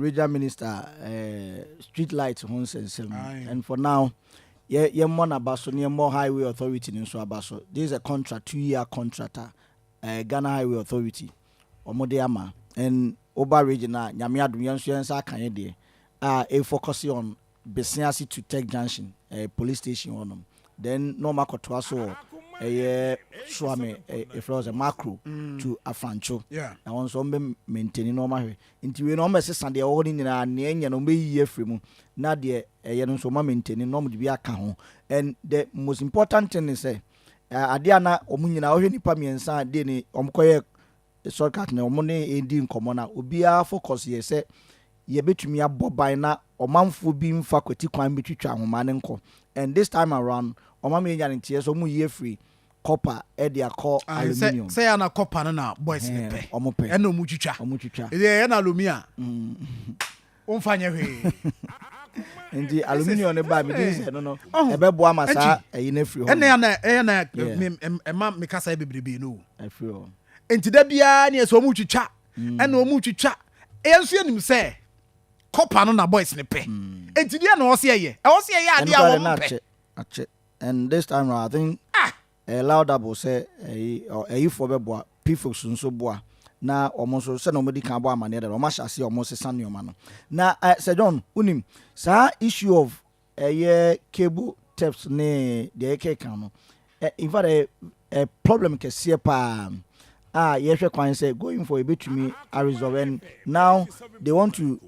Regional Minister street light ho nsɛnsɛm, and for now yɛ yɛmmɔ n'aba so na yɛmmɔ Highway Authority no nso aba so. This is a contract, 2-year contract a Ghana Highway Authority wɔn de ama, and Oba Region a, Nyame adom, yɛn nso yɛn nsa aka yɛ deɛ a ɛfocus on Besiase to Tech Junction, police station hɔnom, then na ɔmo akɔtoa so wɔ ɛyɛ Suame, ɛfrɛ wɔ sɛ Macro to Afrancho. Na wɔn nso wɔn bɛ maintain na wɔn ahwɛ. Nti wei na wɔn bɛsesa deɛ ɛwɔ hɔ no nyinaa, nea ɛnyɛ no wɔn bɛyiyi afiri mu, na deɛ ɛyɛ no nso wɔn maintain na wɔn de bi aka ho. And the most important thing is sɛ adeɛ a na wɔn nyinaa wɔhwɛ, nipa mmiɛnsa a de ne wɔn kɔyɛ shortcut na wɔn ne edi nkɔmɔ na obiara focus yɛ sɛ yɛbɛtumi abɔ ban na ɔmanfoɔ bi mfa kwati kwan bi twitwa ahoma ne nkɔ. And this time around, ɔman mi nya ne nteɛ so, ɔmo yi afiri copper ɛde akɔ aluminium. Sɛ yɛ na copper no na boys ne pɛ. Ɔmo pɛ. Ɛna ɔmo twitwa. Ɔmo twitwa. Ɛyɛ na alumi a ɔmfa nyɛ hwee. Nti aluminium ne ba mi di sɛ no ɛbɛboa ma saa ɛyi no afiri hɔ. Ɛna yɛ na ɛyɛ na ɛma mi kasa yɛ bebrebe no. Afiri hɔ. Nti da biara ne yɛ sɛ ɔmo twitwa, ɛna ɔmo twitwa. Ɛyɛ nso yɛ nim sɛ copper no na boys ne pɛ. Nti deɛ na ɔsi ɛyɛ, ɛwɔ si ɛyɛ adeɛ a wɔn pɛ. Akyɛ, and this time round, I think ah, laudable sɛ ɛyi ɛyifoɔ bɛboa, pfox nso boa, na ɔmo nso sɛna ɔmo di kan bɔ amaneɛ dɛ ɔmo ahyɛ aseɛ ɔmo sesa nneɛma no. Na Sir John, wonim saa issue of ɛyɛ cable theft ne deɛ ɛkeka no, in fact, ɛ problem kɛseɛ paa a yɛhwɛ kwan sɛ going for ebetumi aresolve. And now they want to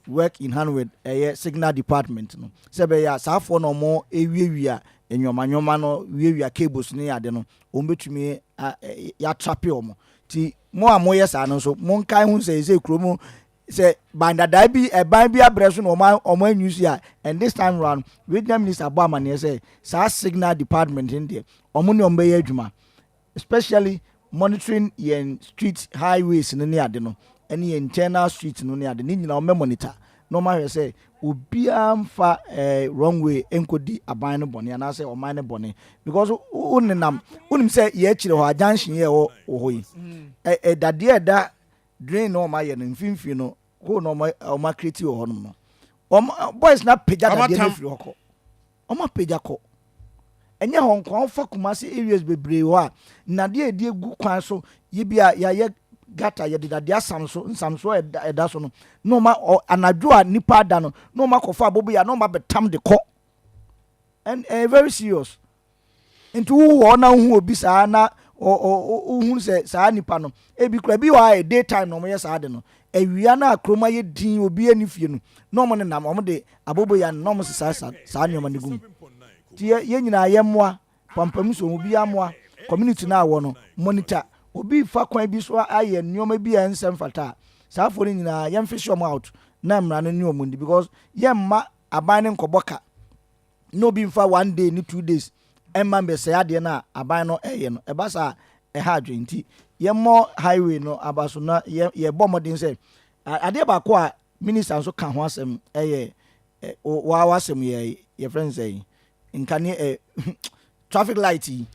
work in hand with ɛyɛ signal department no, sɛ bɛyɛ a saafoɔ na ɔmo ewiawia nneɛma nneɛma no, wiawia cables ne ade no, wɔn bɛtumi yɛatrap wɔn. Ti mo a moyɛ saa no nso, monkae ho sɛ ɛsɛ kurom sɛ bandadaa bi, ɛban bi abrɛ so na ɔmo anyu si a. And this time round, Regional Minister abɔ amaneɛ sɛ saa signal department no deɛ, ɔmo ne ɔmo bɛyɛ adwuma, especially monitoring yɛn street highways no ne ade no, ɛne yɛn internal street no ne ade ne nyinaa. Ɔmo monitor na ɔmo ahwɛ sɛ obiara mfa wrong way nkɔdi aban no bɔne anaasɛ ɔman no bɔne, because wo nenam, wonim sɛ yɛ akyire hɔ a, junction yɛ ɛwɔ wɔ hɔ yi, ɛ ɛ dadeɛ ɛda drain na ɔmo ayɛ no mfimfini no, hole na ɔmo acreate wɔ hɔnom no, ɔmo boys na pagya dadeɛ no afiri hɔ kɔ. Ɔmo apagya kɔ. Ɛnyɛ hɔ nko, ɔfa Kumase areas bebree hɔ a nnadeɛ edi egu kwan so yi bi a yɛayɛ gutter, yɛde dadeɛ asam so, nsamso ɛda so no, na ɔma ɔ anadwo a nipa ada no, na ɔma akɔfa abobo na ɔma abɛtam de kɔ. And very serious. Nti wowɔ na wohu obi saa na wohu sɛ saa nipa no, ebi kura bi wɔ ha yɛ day time na ɔmo yɛ saa de no, awia na kurom ayɛ din, obi ani fie no, na ɔmo nenam, ɔmo de abobo ya no, na ɔmo sesa saa nneɛma no gu mu. Nti yɛ nyinaa yɛ mmoa pampam so, obi amoa community no a wɔ no monitor obi fa kwan bi so ayɛ nneɛma bi a ɛnsɛm fata a, saa afɔ no nyinaa yɛmfish ɔmo out na mmara no ne ɔmo ndi, because yɛmma aban ne nkɔbɔ ka na obi nfa one day ne 2 days ɛmma mbɛsɛe adeɛ no a aban no ɛyɛ no. Ɛba saa, ɛha adwene. Nti yɛmmɔ highway no aba so na yɛbɔ mmɔden sɛ adeɛ baako a minister nso ka ho asɛm ɛyɛ waa wasɛm yɛ yɛfrɛ no sɛ nkane traffic light yi.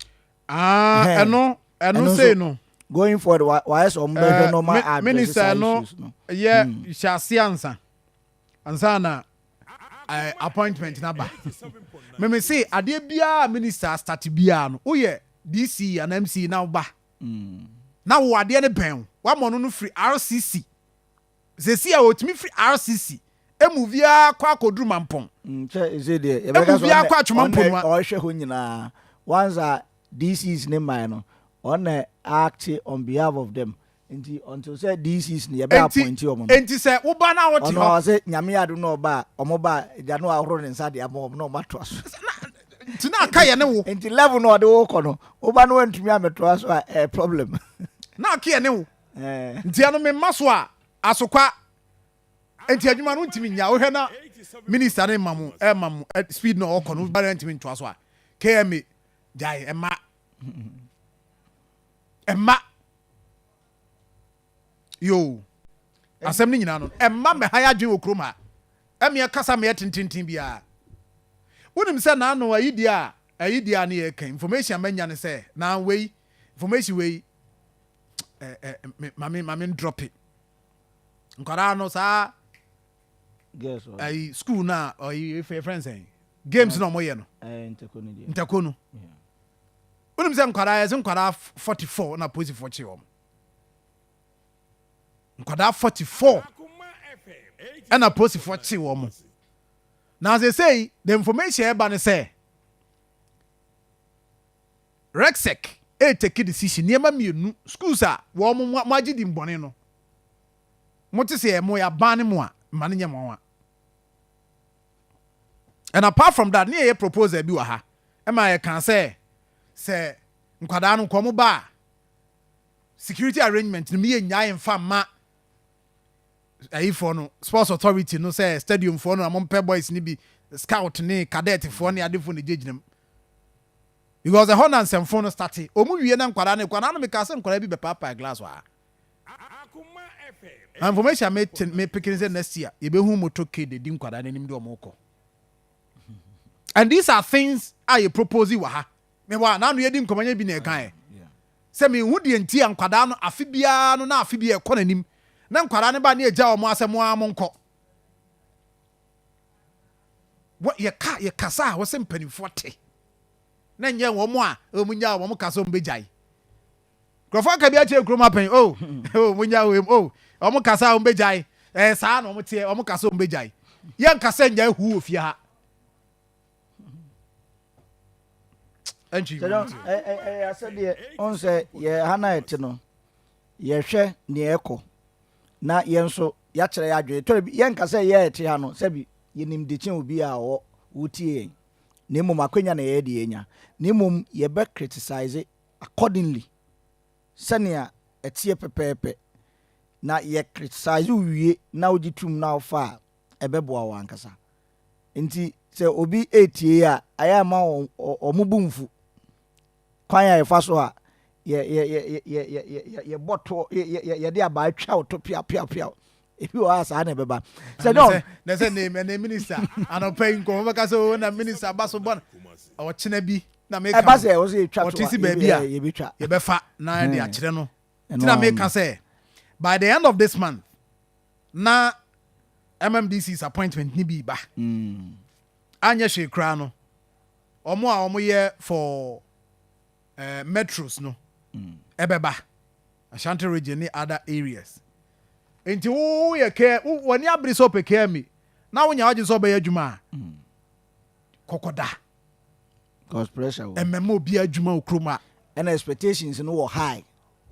Ah, ɛno sei no. Going forward, wayɛ sɛ ɔmo bɛhwɛ normal address. Minister no yɛ hyɛ ase ansa na appointment naba. Mɛmɛ se adeɛ biara minister start biara no, woyɛ DC ana MC na woba na wo adeɛ no bɛn wama no firi RCC sɛsi a wɔtumi firi RCC emu biara kɔ akɔduru Mampɔn. Nkyɛ ɛsɛ deɛ yɛbɛka sɛ biara kɔ Atwoma Mponua. Ɔhwɛ hɔ nyinaa. Once a DCs ne mman no, ɔna act on behalf of them, nti until sɛ DCs ni yɛbɛ appoint wɔn no. Nti sɛ woba na wote hɔ. Ɔno ɔsɛ Nyame ado na ɔba a, ɔmo ba gya no ahoro ne nsa de ama ɔmo na ɔmo atoa so. Nti na aka yɛ ne wo. Nti level na ɔde wo kɔ no, woba no wantumi amɛtoa so a, ɛyɛ problem. Na aka yɛ ne wo. Nti ɛno mema so a asokwa, nti adwuma no ntumi nya. Wohwɛ na minister ne ma mo, ɛma mo speed na ɔkɔ no, woba na ntumi ntoa so a, KMA gyae. Ɛma yo asɛm no nyinaa no, ɛma mɛha yɛ adwene wɔ kurom ha. Ɛmeɛ kasa meyɛ tententen biara, wonim sɛ naano ayi deɛ a ne yɛka information a manya ne sɛ na wei information wei ɛ ɛ mame ndrop nkwadaa no saa. Ayi school na ɔyi efe efrɛ nsɛn games na ɔmo yɛ no. Ntɛko no. Wonim sɛ nkwadaa yɛ sɛ nkwadaa 44 na polisifoɔ kye wɔn. Nkwadaa 44 ɛna polisifoɔ kye wɔn. Na sɛ the information ɛba ne sɛ REGSEC ɛtake decision nneɛma mmienu. Schools a wɔn mo agye di mbɔne no, mo te sɛ mo yɛ aban ne mo a mma ne nyɛ mo a. And apart from that, ne yɛ proposal bi wɔ ha ɛma yɛ kan sɛ nkwadaa no nkɔmɔ ba a, security arrangement no mi yɛ nyaa yɛn fa ma ayifoɔ no, sports authority no, sɛ stadium foɔ no na mo mpɛ boys ni bi, scout ne cadet foɔ ne adefoɔ ne gyinagyina mu, because ɛhɔ na nsɛmfo no start. Ɔmu wie na nkwadaa no nkwadaa no meka sɛ nkwadaa bi bɛpaapaa glass wɔ ha. Na information a me picking sɛ next year yɛbɛhu motorcade di nkwadaa n'anim de ɔmo kɔ. And these are things a yɛ propose wɔ ha. Mewɔ a n'ano yɛdi nkɔmɔ bi na ɛka yɛ sɛ mehu deɛ nti a nkwadaa no afe biara no na afe bi ɛkɔ n'anim na nkwadaa no ba ne agya wɔn asɛ mo ara mo nkɔ. Yɛka yɛkasa a wɔsɛ mpanimfoɔ te na nyɛ wɔn a wɔn nya wɔn kasa wɔn bɛgyae. Nkurɔfoɔ aka bi akyerɛ kurom apɛn o o mo nya wɔn o wɔn kasa wɔn bɛgyae. Saa na wɔn teɛ, wɔn kasa wɔn bɛgyae. Yɛn kasa nya ehu wɔ fie ha. Ɛntwi ɛyɛ asɛdeɛ ɔn sɛ yɛ ha na yɛte no, yɛhwɛ nea ɛkɔ na yɛn nso yɛakyerɛ yɛ adwene. Tɔrɔ bi yɛnka sɛ yɛ ɛte ha no sɛbi yɛnim de kyɛn obi a ɔwɔ wotie yɛn, na mmom akwanya na yɛyɛ deɛ yɛnya, na mmom yɛbɛ criticize accordingly sɛnea ɛteɛ pɛpɛɛpɛ. Na yɛ criticize wie na wogye tum na wofa a, ɛbɛboa wɔ ankasa. Nti sɛ obi etie a, ayɛ ama ɔmo bu mfu kwan a yɛfa so a yɛ yɛ yɛ yɛ yɛ yɛ yɛbɔ to yɛ yɛ yɛde abaa twa wo to pia pia pia. Ebi wɔ ha saa na ɛbɛba sɛ John na sɛ ne minister anɔpa yi nkɔmɔ bɛka sɛ o na minister aba so bɔ ɔkyena bi na meka ɛba sɛ ɛwɔ sɛ yɛtwa to a, si baabi a yɛbɛtwa. Yɛbɛfa na yɛde akyerɛ no. Nti na meka sɛ by the end of this month na MMDC's appointment ni bi ba. Anyɛ hwee koraa no, ɔmo a ɔmo yɛ for metros no ɛbɛba Ashanti Region ne other areas. Nti woyɛ kɛ w'ani abere sɛ ɔpɛ KMA na wonya wagye sɛ ɔbɛyɛ adwuma a, kɔkɔda. Cause pressure wɔ. Ɛmɛma obi adwuma wɔ kurom a. Ɛna expectations no wɔ high.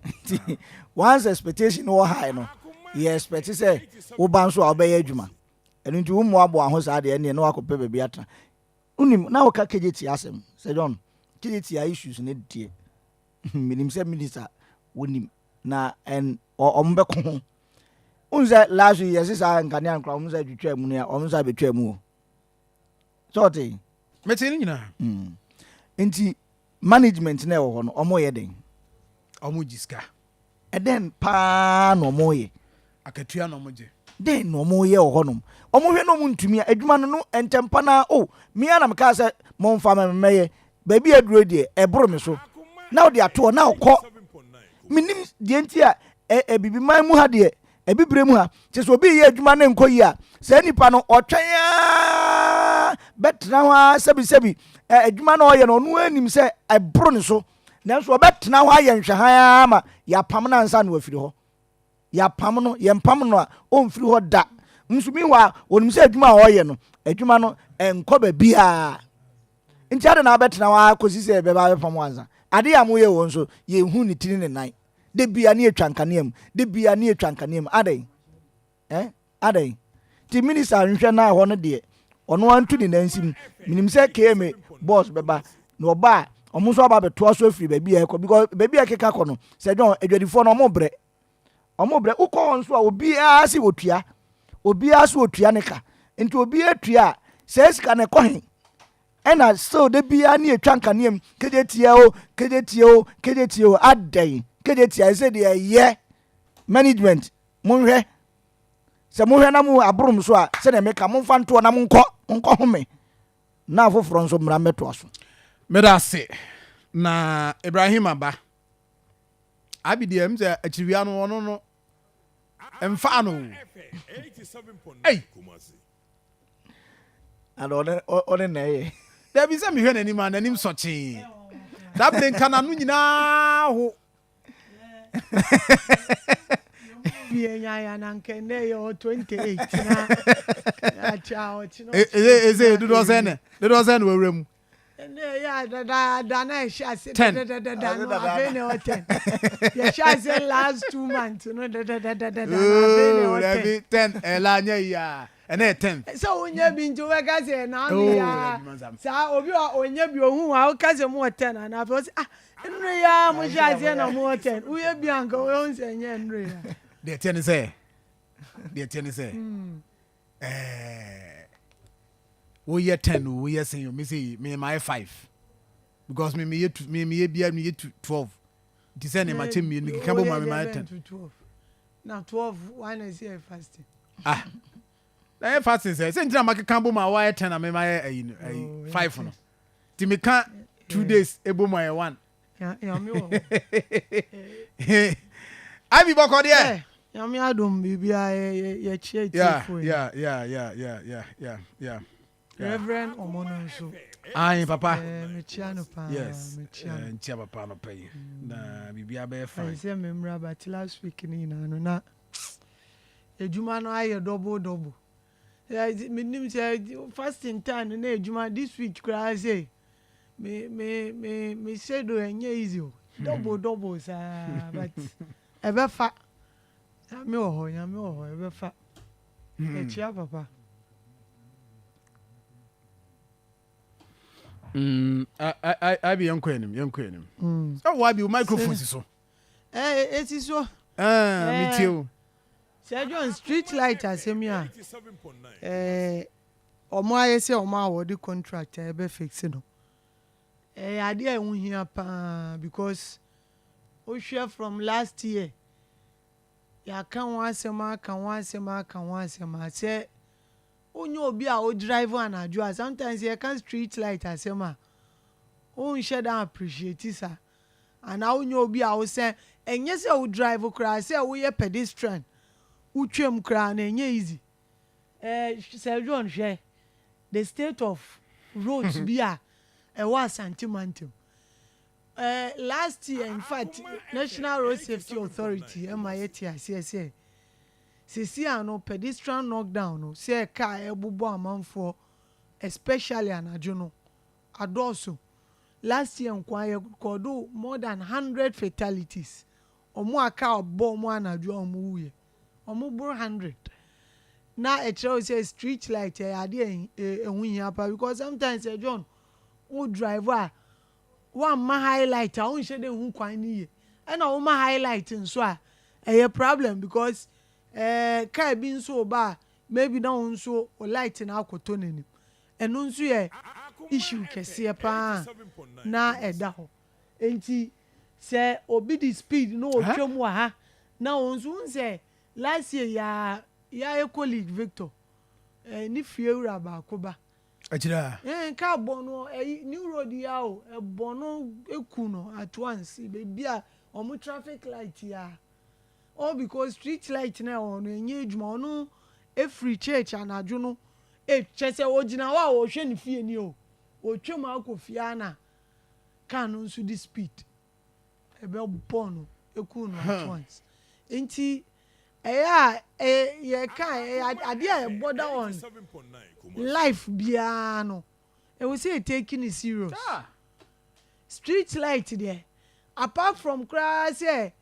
Nti once expectation no wɔ high no, yɛ expect sɛ woba nso a wobɛyɛ adwuma. Ɛno nti wo mmoaboa ho saa deɛ, ɛneɛ na wakɔpɛ baabi atena. Wonim na woka Kejetia asɛm sɛ John, Kejetia issues ne deɛ, menim sɛ minister wonim na ɛn ɔmo bɛko ho. Wohu sɛ last week yɛse saa nkanea nkora ɔmo sɛ twitwa mu no a, ɔmo sɛ abɛtwa mu o sɛ ɔte. Mete ne nyinaa. Nti management na ɛwɔ hɔ no, ɔmo yɛ den. Ɔmo gye sika. Ɛdɛn paa na ɔmo yɛ? Akatua na ɔmo gye. Dɛn na ɔmo yɛ wɔ hɔnom? Ɔmo hwɛ na ɔmo ntumi a adwuma no ntɛmpa na o mia na meka sɛ momfa ma mɛyɛ baabi aduro deɛ ɛboro me so na wode atoɔ na ɔkɔ. Menim deɛ nti a abibiman mu ha deɛ, abibire mu ha kyɛ sɛ obi yɛ adwuma ne nkɔ yi a, saa nipa no ɔtwɛn aa bɛtena hɔ a sɛbisɛbi adwuma no ɔyɛ no, ɔno anim sɛ ɛboro ne so, nanso ɔbɛtena hɔ ayɛ nhwɛhan ama yɛapam no ansa na wafiri hɔ. Yɛapam no, yɛmpam no a, ɔmfiri hɔ da. Nso meanwhile wɔnim sɛ adwuma a ɔyɛ no, adwuma no ɛnkɔ baabiaa. Nti ade na abɛtena hɔ akɔsi sɛ ɛbɛba abɛpam ansa. Ade a moyɛ wɔ nso, yɛnhu ne tiri ne nan. De bia ne yɛtwa nkanea mu, de bia ne yɛtwa nkanea mu. Adɛn? Adɛn? Nti minister nhwɛ na ɛhɔ no deɛ, ɔno antu ne nan si mu. Menim sɛ KMA boss bɛba na ɔba a, ɔmo nso aba abɛtoa so afiri baabi a ɛkɔ, because baabi a ɛkeka kɔ no, sɛ John, adwadifoɔ no ɔmo brɛ. Ɔmo brɛ. Wokɔ hɔ nso a, obiara si otua, obiara si otua ne ka. Nti obiara tua a, sɛ sika no ɛkɔ he? Ɛna still de biara ne etwa nkanea mu. Kejetia o, Kejetia o, Kejetia o, adɛn? Kejetia ɛsɛ deɛ ɛyɛ management, monhwɛ sɛ mohwɛ na mo aborom so a, sɛdeɛ meka, momfa ntoɔ na monkɔ monkɔ home na afoforɔ nso mmara mmɛtoa so. Meda ase. Na Ibrahim aba abi deɛ m sɛ akyiriwia no ɔno no. Mfa no o. Ei! Ana ɔne ɔne na ɛyɛ. Dabi, sɛ mehwɛ n'anim a, n'anim sɔ kyee. Dabere nka n'ano nyinaa ho. Yɛnya na nka nnɛ yɛ 28 na akyɛ a ɔkyena. Eze dodoɔ sɛn na wawura mu? Ɛnɛ yɛ dada na ɛhyɛ ase. 10. Dadadada no, afei na ɛwɔ 10. Yɛhyɛ ase last 2 months no dadadadada na afei na ɛwɔ 10. Dabi, 10 ɛla nyɛ yi a, ɛnɛ yɛ 10. Sɛ wonyɛ bi nti wobɛka sɛ ɛnaano Oh, yia. Dabi, mansam. Saa obi a ɔnyɛ bi ohun a woka sɛ mowɔ 10 ana, afei ɔsɛ, ah, nnuro yi a mohyɛ aseɛ na mowɔ 10. Woyɛ bi anka woyɛ sɛ ɛnyɛ nnuro yi a. Deɛ teɛ ne sɛ woyɛ 10 o, woyɛ sɛn o, me sɛ me ma yɛ 5 because me meyɛ tu me meyɛ bia meyɛ tu 12, nti sɛ ne ma kyɛ mmienu mekeka bɔ mu a, me ma yɛ 10. 12 na 12 one na ɛsɛ yɛ fasting. Ah, na yɛ fasting sɛ ntina ma keka bɔ mu a wɔayɛ 10 na me ma yɛ ayi no ayi Oh, yɛ 5 no, nti meka 2 days ebo mu ayɛ 1. Nyame wɔ hɔ. Abi, bɔkɔ deɛ? Nyame adom, biribiara yɛkyerɛ tiefo yi. Reverend ɔmo no nso. Ayi papa. Mekyia no paa. Yes. Mekyia no. Nkyia papa no pɛ yi na biribiara bɛyɛ Ayi fine. sɛ memmra, but last week ne nyinaa no na adwuma no ayɛ double double. Menim sɛ fasting time no na adwuma this week koraa sɛ me schedule ɛnyɛ easy o, double double saa, but ɛbɛfa. Nyame wɔ hɔ, Nyame wɔ hɔ, ɛbɛfa. Yɛkyia papa. Abi, yɛnkɔ anim, yɛnkɔ anim. Ɛwɔ Abi, wo microphone si so. Esi so. Ah, metie o. Sɛ John, street light asɛm yi a ɔmo ayɛ sɛ ɔmo a wɔde contract a ɛbɛ fix no, ɛyɛ adeɛ a ɛho hia paa because wohwɛ from last year, yɛaka ho asɛm, aka ho asɛm, aka ho asɛm a sɛ wonyɛ obi a wo drive anadwo a, sometimes yɛka street light asɛm a, wonhyɛ da appreciate saa, anaa wonyɛ obi a wosɛ ɛnyɛ sɛ wo drive koraa, sɛ woyɛ pedestrian wotwam koraa na ɛnyɛ easy. Sɛ John, hwɛ the state of roads bi a ɛwɔ Asante Mantam. Last year, in fact, National Road Safety Authority ɛma yɛte aseɛ sɛ sisi ano pedestrian knockdown no, sɛ car ɛbobɔ amanfoɔ, especially anadwo no, adɔɔso. Last year nkoa yɛ kɔdo more than 100 fatalities. Ɔmo a car bɔ ɔmo anadwo a ɔmo wuyɛ, ɔmo boro 100, na ɛkyerɛ wo sɛ street light ɛyɛ adeɛ ɛho hia pa because sometimes ɛ John, wo drive a, wamma highlight a, wonhyɛ dɛ hu kwan no yie, ɛna woma highlight nso a, ɛyɛ problem because car bi nso ba a, maybe na wo nso wo light na akɔtɔ n'anim. Ɛno nso yɛ issue kɛseɛ paa na ɛda hɔ. Nti sɛ obi di speed na otwam wɔ ha na wɔn nso n sɛ last year yaa yɛ colleague Victor ne fie wura baako ba Akyire a kaa bɔ no ɛyi new road yi a o, ɛbɔ no eku no at once, beebi a ɔmo traffic light yi a, all because street light na ɛwɔ no enye edwuma. Ɔno efiri church anadwo no, ekyɛ sɛ ogyina hɔ a ɔhwɛ ne fie ni o, otwam akɔ fie ana kaa no nso di speed ɛbɛ bɔ no eku no at once. Nti ɛyɛ a ɛyɛ yɛka ɛyɛ adeɛ a ɛbɔ da on life biara no, ɛwɔ sɛ yɛ take ne serious. Street light deɛ, apart from koraa sɛ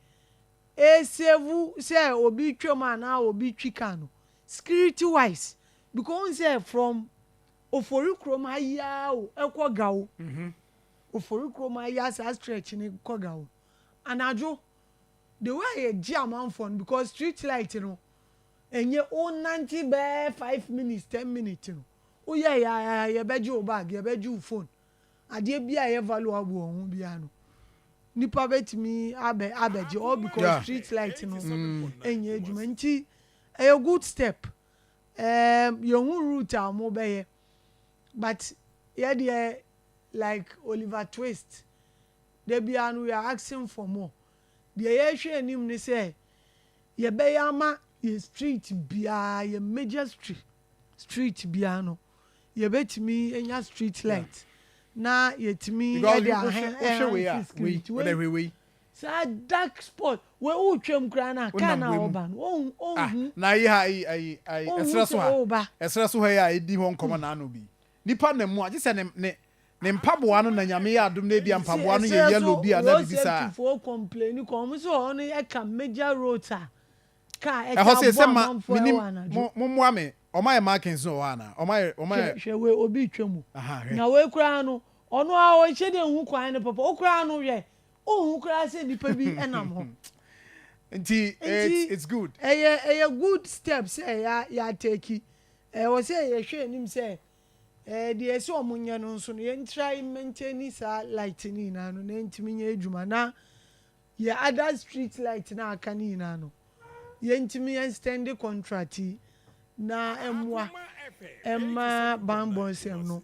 esevu sɛ obi twam anaa obi twi car no, security wise, because n sɛ from Ofori kurom ha yiaa o ɛkɔ Gawo, Ofori kurom ha yiaa saa stretch ne kɔ Gawo anadwo, the way a yɛgye amanfoɔ no because street light no ɛnyɛ, o nante bɛɛ 5 minutes, 10 minutes no, woyɛ ya yɛbɛgye wo bag, yɛbɛgye wo phone, adeɛ bi a ɛyɛ valuable wɔ ho biara no, nipa bɛtumi abɛgye, all because street light no ɛnyɛ adwuma. Nti ɛyɛ good step. Yɛhu route a wɔn bɛyɛ, but yɛdeɛ like Oliver Twist debi ano, we are asking for more. Deɛ yɛhwɛ anim ne sɛ yɛbɛyɛ ama Yɛ street biara, yɛ major street street biara no, yɛbɛtumi anya street light na yɛtumi Because de wohwɛ wohwɛ wei a ahan wei security wode wei. hwɛ wei. Saa dark spot wei wotwam koraa no a car Wonam no a wei mu. ɔba no ɔnhu Ah ɔnhu na ayi ha ayi ayi ayi ɔnhu ɛserɛ so sɛ ha ɔreba. Ɛserɛ so ha yi a ɛdi hɔ nkɔmɔ n'ano bi nipa nam mu a gye sɛ ne ne ne mpaboa no na Nyame yɛ adom na ebia Nti mpaboa no yɛ ɛserɛ yellow so bi anaa road biribi saa. safety foɔ complain kɔ ɔmo sɛ ɔno ɛka major roads a car Ɛhɔ ɛtaa se bɔ sɛ ma amanfoɔ menim ɛwɔ anadwo. mo mo mmoa me ɔmo ayɛ markings no wɔ hɔ anaa ɔmo ayɛ ɔmo Hwɛ ayɛ. hwɛ wei obi retwa mu Aha hwɛ. na wei koraa no ɔno ara ɔnhyɛ dɛ nhu kwan no papa wo koraa no hwɛ wonhu koraa sɛ nipa bi ɛnam hɔ. Nti Nti it's it's good. ɛyɛ ɛyɛ good step sɛ ya ya take. Ɛwɔ sɛ yɛhwɛ anim sɛ ɛɛ deɛ ɛsɛ ɔmo nyɛ no nso no yɛn try maintain saa light no nyinaa no na yɛntumi nyɛ adwuma na yɛ other street light na aka no nyinaa no yɛntumi extend contract yi na ɛmmoa ɛma banbɔ nsɛm no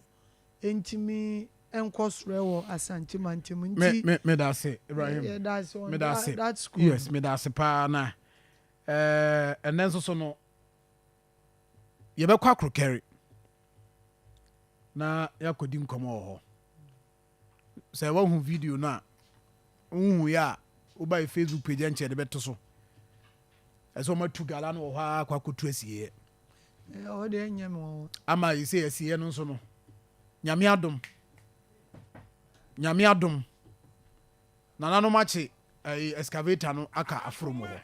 ntumi nkɔ soro wɔ Asante mantam. Me Nti me me da ase Ibrahim. Yɛda ase on Me da that, ase. that school. Yes, me da ase paa na ɛnɛ nso so no yɛbɛkɔ Akorokɛre na yɛakɔdi nkɔmmɔ wɔ hɔ. Sɛ woahu video no a, wohu yɛ a woba yɛ Facebook page nkyɛn de bɛto so. Ɛsɛ ɔmatu gala no wɔ hɔ a akɔ akɔtu asieɛ. Ɔwɔ deɛ ɛnyɛ me wɔn. Ama yɛsɛ asieɛ no nso no, Nyame adom, Nyame adom, nananom akye ɛyi excavator no aka aforo mu hɔ.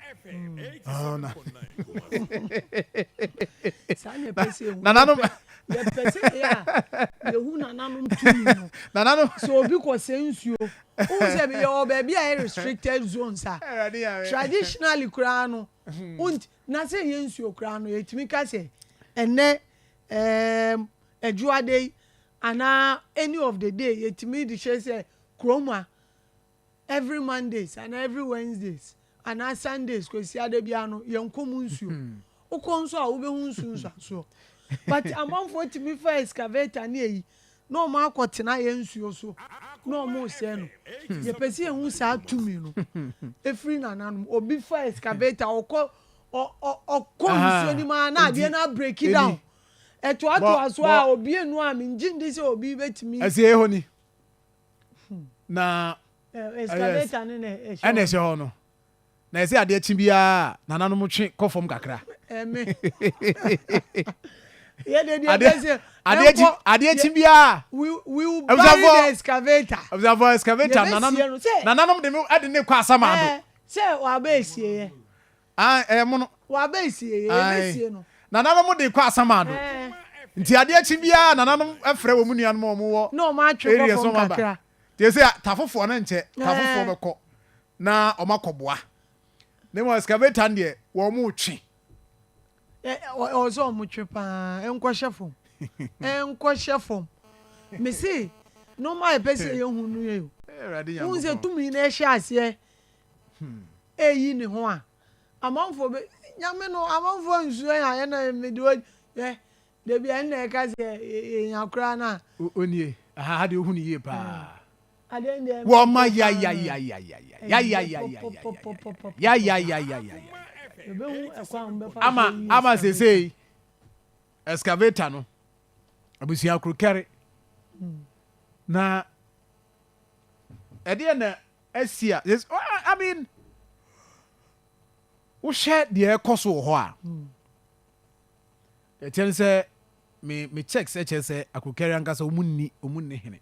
Oh, na Saa na yɛpɛ sɛ yɛhu. Nananom Yɛpɛ sɛ yɛ a yɛhu nananom tumi no. Nananom Sɛ obi kɔ sɛ nsuo, wohu sɛ yɛwɔ baabi a ɛyɛ restricted zones a traditionally koraa no wont na sɛ yɛ nsuo koraa no yɛtumi ka sɛ ɛnɛ adwuada yi anaa any of the day yɛtumi de hyɛ sɛ kurom a every Mondays anaa every Wednesdays anaa Sundays Kwasiada biara no yɛnkɔ mu nsuo. Wokɔ nso a wobɛhu nsu nsuansoɔ, but amanfoɔ tumi fa excavator ne eyi na ɔmo akɔtena yɛn nsuo so na ɔmo sɛ no. Yɛpɛ sɛ yɛhu saa tumi no efiri nananom. Obi fa excavator ɔkɔ ɔkɔ nsuo no mu a na adeɛ no abreak down ɛtoatoa so a obi enu a mengye ndi sɛ obi bɛtumi. Ɛsɛ ɛhɔ ni na Excavator no na ɛhyɛ ɛna ɛhyɛ hɔ no na ɛsɛ adeɛ kyi biara nananom twe kɔ fam kakra. Ɛmɛ yɛde deɛ Adeɛ bɛ sɛ adeɛ kyi adeɛ kyi biara. We will bury the excavator. Abusuafo, excavator Yɛbɛsie nananom no sɛ nananom de me ɛde ne kɔ asamado. Sɛ waba esie yɛ. Ah, ɛyɛ mono. Waba esie yɛ. Aye. Yɛbɛsie no. Nananom de kɔ asamado. Nti adeɛ kyi biara nananom ɛfrɛ wɔn mu nuanom a wɔn wɔ Na ɔmo atwe kɔ areas fam wɔn aba. kakra. Nti ɛsɛ tafofoɔ no nkyɛ tafofoɔ bɛkɔ na wɔn akɔboa ne mu excavator no deɛ wɔn mo twe. Ɔwɔ sɛ ɔmo twe paa ɛnkɔhyɛ fam, ɛnkɔhyɛ fam. Mesi nneɛma a yɛpɛ sɛ yɛhu no yɛ o. Awurade Wohu sɛ Nyankopɔn. tumi no ɛhyɛ aseɛ ɛyi ne ho a amanfoɔ bɛ Nyame no amanfoɔ nsuo yɛ a ɛna mede wɔ ɛ dabi ɛnna ɛka sɛ yɛnya koraa no a. Onie aha ha deɛ ohu ne yie paa. Adeɛ no deɛ Wɔn ma ya ya ya ya ya ya ya ya ya ya ya ya ya ya ya ya. Yɛbɛhu ɛkwan a wɔbɛfa Ama so ayi ama excavator. Sesei excavator no abusua kuro kɛre na ɛdeɛ na asi a yes, I mean, wohwɛ deɛ ɛkɔ so wɔ hɔ a ɛkyɛ ne sɛ me checks ɛkyɛ sɛ Akorokɛre ankasa ɔmu nni hene.